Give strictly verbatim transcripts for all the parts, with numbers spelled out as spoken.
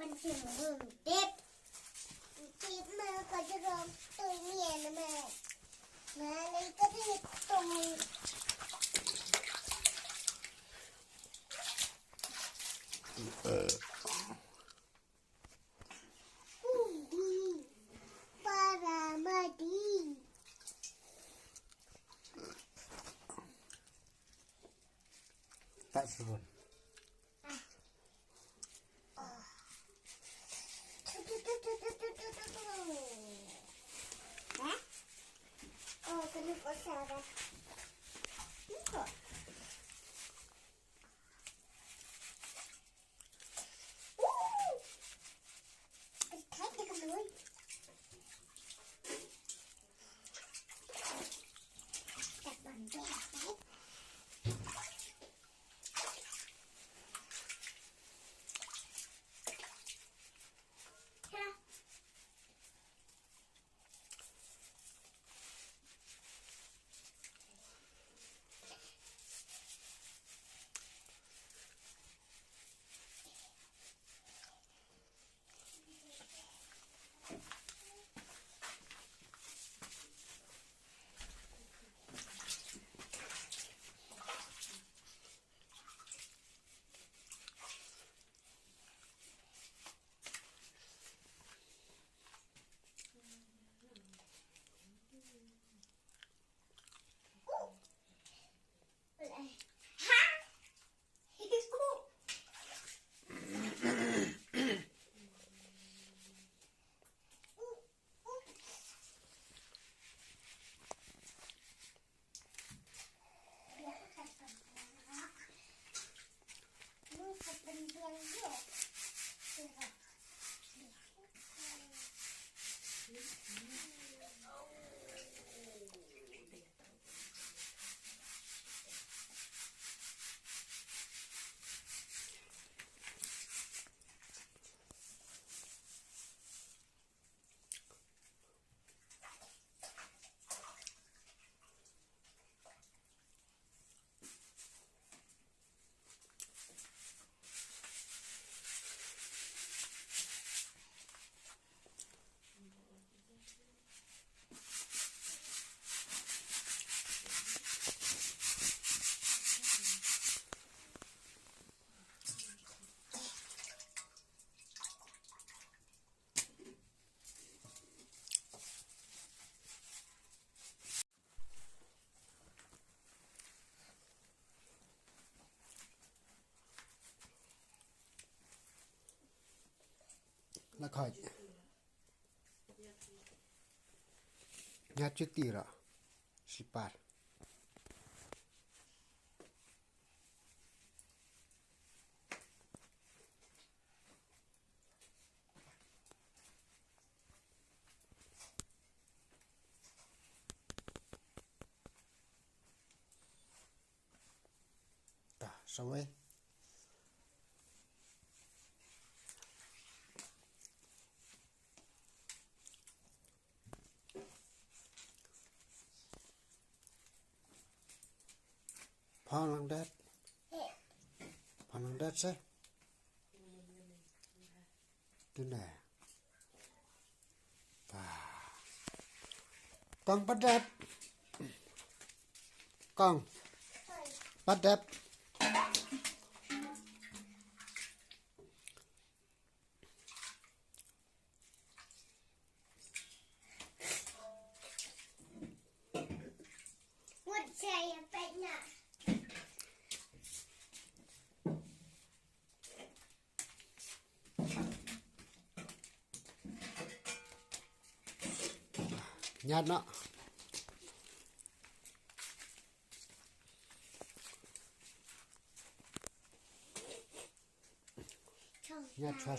Tip. Tip ma ka jrong tu ni ma. Ma lai ka di tu. Para madi. Tak serun. La khaj. Nya chuti ra. Sipar. Ta, sawai. Phan lang dat. Phan lang dat se. Tu ne. Ta. Kong pat dep. Kong. Pat dep. Ñiad noh. Ñiad chwa,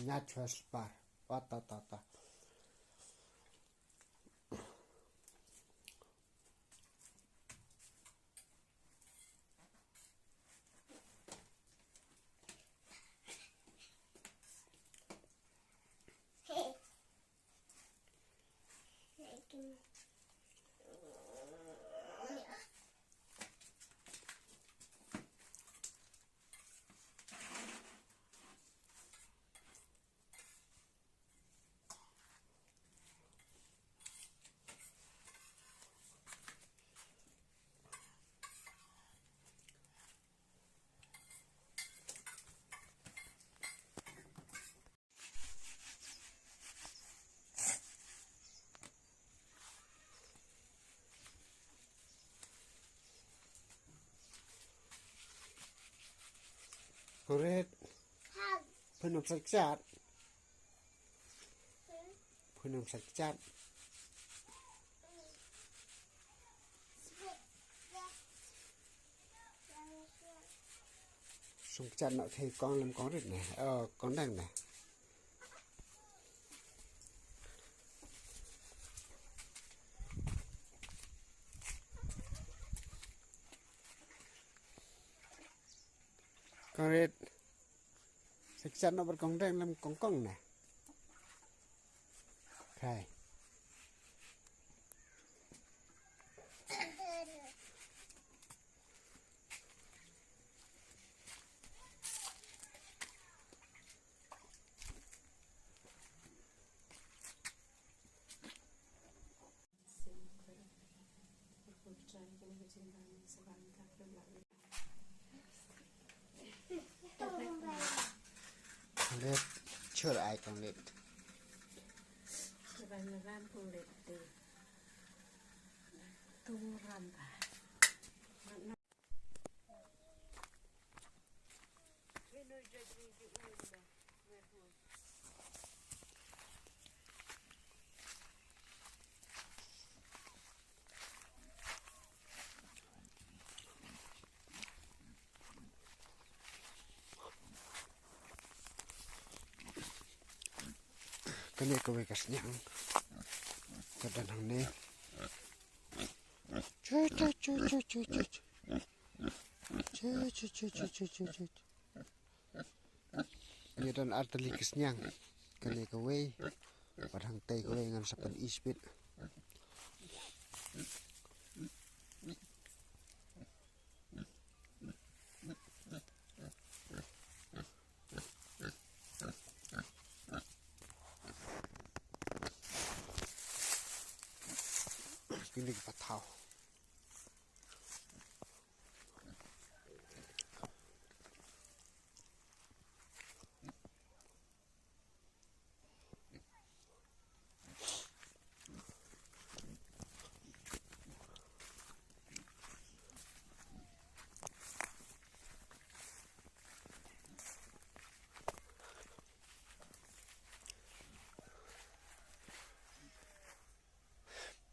ñiad chwa spar. Wa ta ta ta. Korit. Pynum sa kjat. Pynum sa kjat. Sum kjat noh thei kong lem kong rit ne. Oh, kong dang ne. Kong rit. Sa kjat noh bad kong dang lem kong kong ne. Okay. Kong rit, chur ai kong rit. Chur ai ram kong rit ti. Tung ram ba. Kane kawei ka sniang. Ka don hangne. Chu, chu, chu. Chu, chu, chu. Ngi don ar tylli ki sniang. Kane kawei. Bad hangtei kawei ngan sa pyni spit. Kine ki pathaw.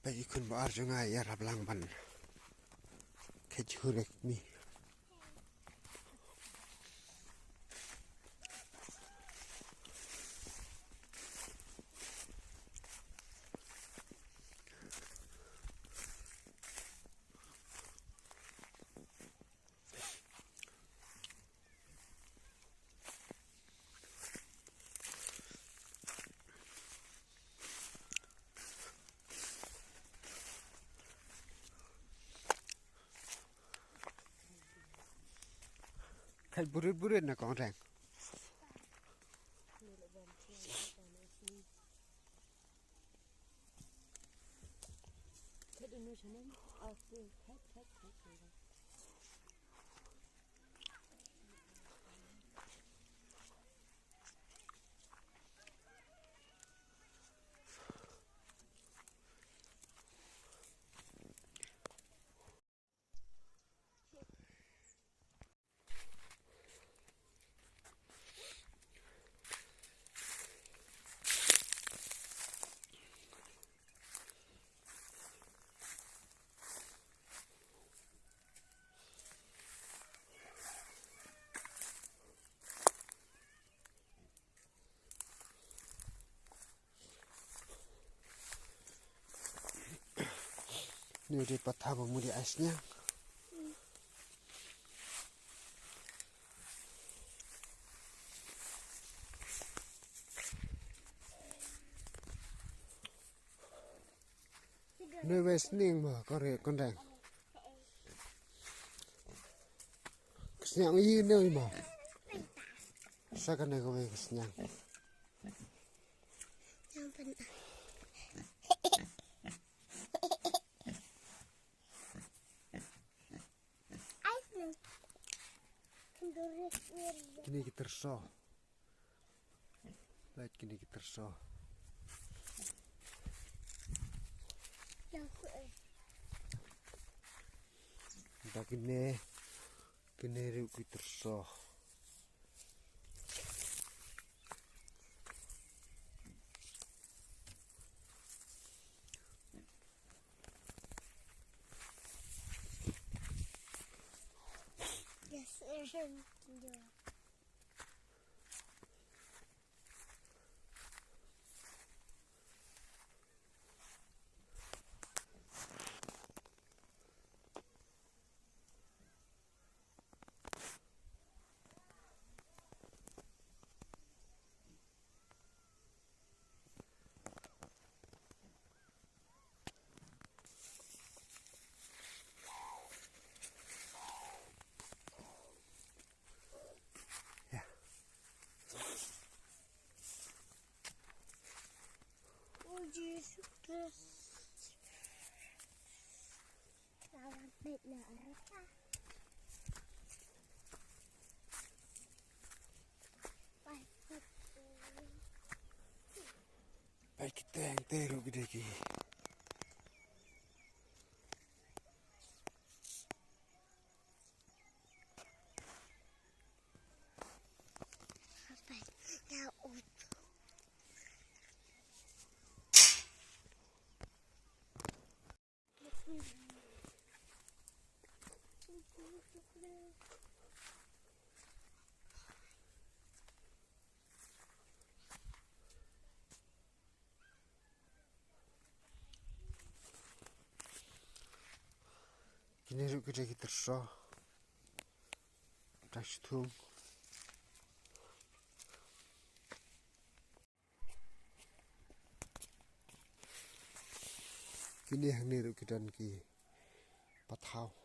Peit i khun ba ar jong nga i ïarap lang ban kheit jhur ïa kmie. Khat burit burit na kong reng. Ni dei pathaw ba mut ïa ai sniang. Ni wei sniang mo, kore kondang. Sniang i ni mo. Sa kane ka wei sniang. Kine ki tyrso. Lait kine ki tyrso. Da kine, kine ruh ki tyrso. O Jisu Khrist. Lawan peit na arata. Pai peit. Pai kita yang teru gede ki. Kine ruh kita ki tyrso. Kita sthung. Kine hangne ruh ki don ki pathaw.